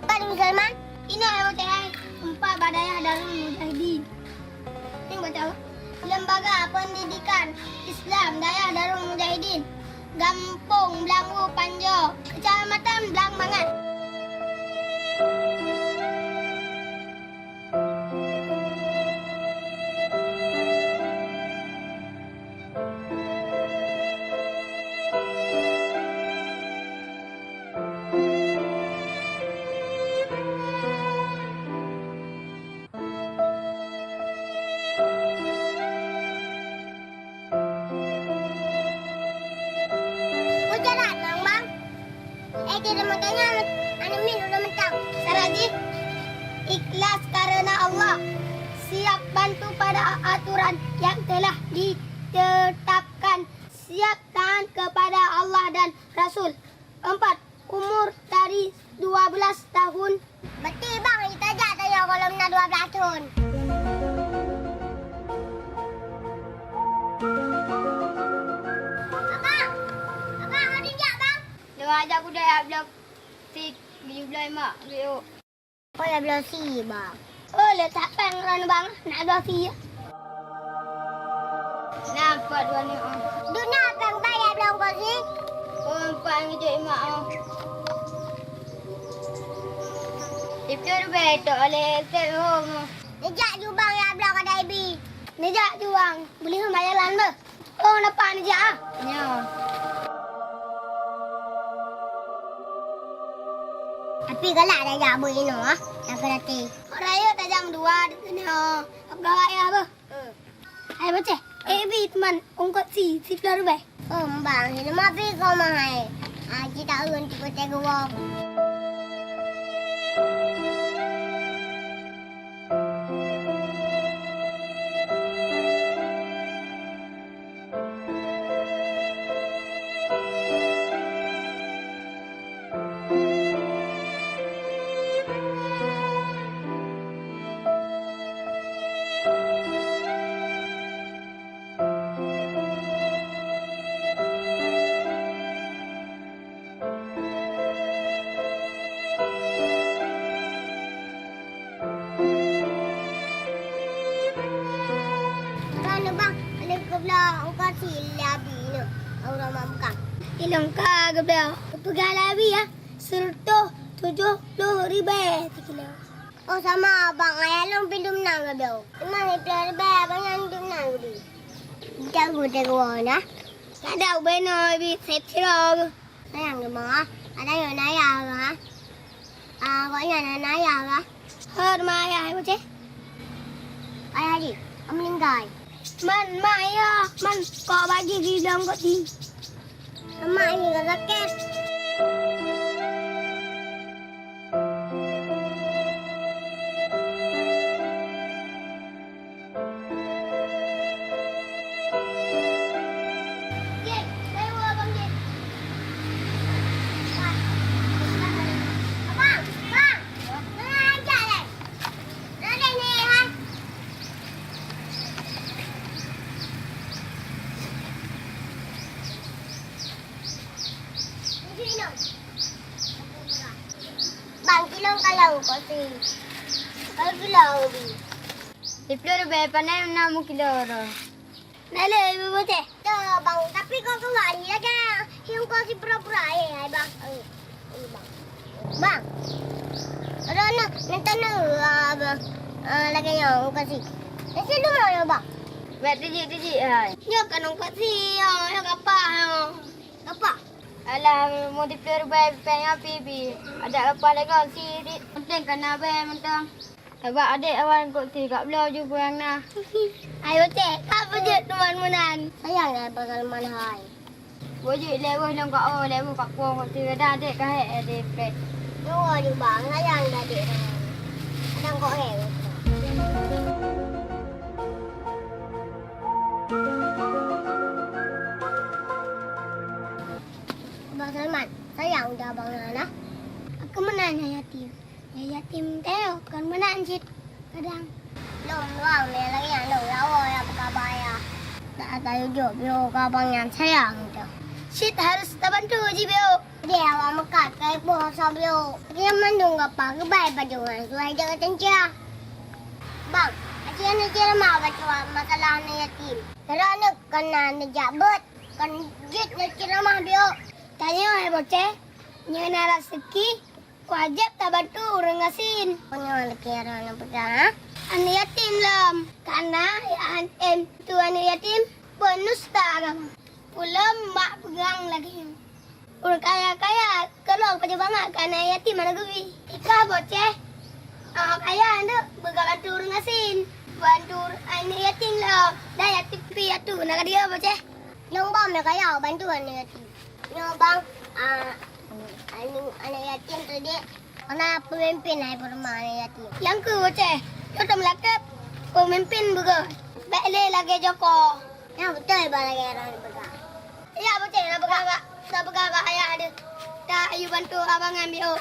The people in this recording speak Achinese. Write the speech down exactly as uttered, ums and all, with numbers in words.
Pak Salman, inoe hai watèe hai, teumpat bak dayah Darul Mujahidin. Ni baca, Lembaga Pendidikan Islam Dayah Darul Mujahidin, Gampông Blang Wu Panjoe, Kecamatan Blang Mangat. Peue syarat nyan, Bang? Eh, tidak makanya aneuk miet udah mentang. Syarat jih, ikhlas karena Allah, siap bantu pada aturan yang telah ditetapkan, siap taat kepada Allah dan Rasul. Empat, umur dari dua belas tahun. Beutôi, Bang, itajak tanyoe gohlom na dua belas thon. Abang! Abang, adi jak, Bang! Lôn ajak kudai jak bloe si, geuyue bloe mak, geuyue. Oh, ya bloe si, Bang. Oh, le tak peng ron, Bang, nak bloe si. Na, empat dua ni, oh. Duna peng bayar bloe si. Oh, empat ngeujok mak, oh. Itu lebih tok oleh set home. Neujak jubang ya bloe kedai bi. Neujak jubang, boleh bayar lan beh. Oh, napa neujak ah? Nyoe. Tapi galak dah jak buet inoe ah, dah berarti. Orang ya tajang dua di sini oh. Apa ya apa? Hmm. Hai bocah, eh bi teman ungkot si, si puluh ribèe. Oh, bang, si lima pi kau mahai. Ah, kita urun tiga tiga wong. Kan, Bang, ada keublah ungkot si lé abi nyoe. Aura mak buka. Ilong ka keublah. Peugah lé abi ya, seureutôh tujoh ploh ribèe sikilo. Oh, sama, Bang. Ayah lôn pih dum na keublah. Teuma siploh ribèe abang nyan dum na keublah. Jago, jago na. Kada ubé no bi sep siro. Sayang deh, Bang, ah. Ada yang naya, Bang, ah. Ah, agaknya na, na ayah kah? Hot ma ayah, ibu ceh. Ayah di, meninggal. Man, ma ayah, man, kok bagi di dalam kot di. Mak ni dah sakit. Bang, kilo kayang kok si. Kalo kilo ubi. Siploh ribèe pané na mukilo roh. Na lé ibu boceh. Tuh, Bang, tapi kok keuwak ni lagèe hiong kok si pura-pura eh, hai Bang. Eh, eh, Bang. Bang. Aduh, na, na tanu, ah, Bang. Ah, lagèe nyoe kok si. Nasi lu mau ya, Bang? Bèk tijik-tijik hai. Nyoe kan kok si, nyoe, nyoe kapah, nyoe. Kapah? Alah, meudiploe ribèe pèng api bi. Adak leupah lé goe si dit. Penting ka na bèe mantong. Sabab adék awan kok si ka bloe ju peurang na. Ayo cek, ka peujeuet teuma meunan. Sayang dah pasal man hai. Bujik lé boh lôn ka o, lé boh ka puông kok si kadang adék ka hék adék preh. Nyoe ju bang, sayang dah adék. Kadang kok hék. Abang Salman, sayang dah abang nyan ah. Aku meunan nyang yatim. Nyang yatim teuh kon meunan cit kadang. Lôn doang nyang lagèe nyan lôn lawa ya peukabai ya. Dak tayue jok beo keu abang nyan sayang teuh. Cit harus tabantu jih beo. Deh, awak meukat ka ipoh asai biôk. Dia mandum gapa geubai pajoh ngon suai jak ka teuncia. Bang, aci aneuk ceramah bacut masalah aneuk yatim. Kira aneuk kana neujak beuet, kon jeuet neuceramah biôk. Tanyoe hai boceh, nyoe na raseuki, wajéb tabantu ureuëng gasien. Nyoe lagée ureuëng peugah, ha? Aneuk yatim lom, kana ya aneuk yatim, tu aneuk yatim, penusta agama. Ulôn mak peugah lagée nyoe. Ureuëng kaya-kaya keulong pajoh bangat keu aneuk yatim aneuk geubi. Ikah boceh, awak kaya aneuk beuga bantu ureuëng gasien. Bantu aneuk yatim lom, dan yatim pi atu na ka dia boceh. Nyoe bang meukayaw bantu aneuk yatim. Nyoe bang, ah, aneuk, aneuk yatim teudik. Hana peumimpin hai peurumoh aneuk yatim. Nyang keu boceh, nyoe tom lakep peumimpin beugöt. Bèk lé lagèe Joko. Nyan beutôi bah lagèe ureueng peugah. Ya boceh, na peugah bak, na peugah bak ayah deuh. Ta ayue bantu abang ngan biôh.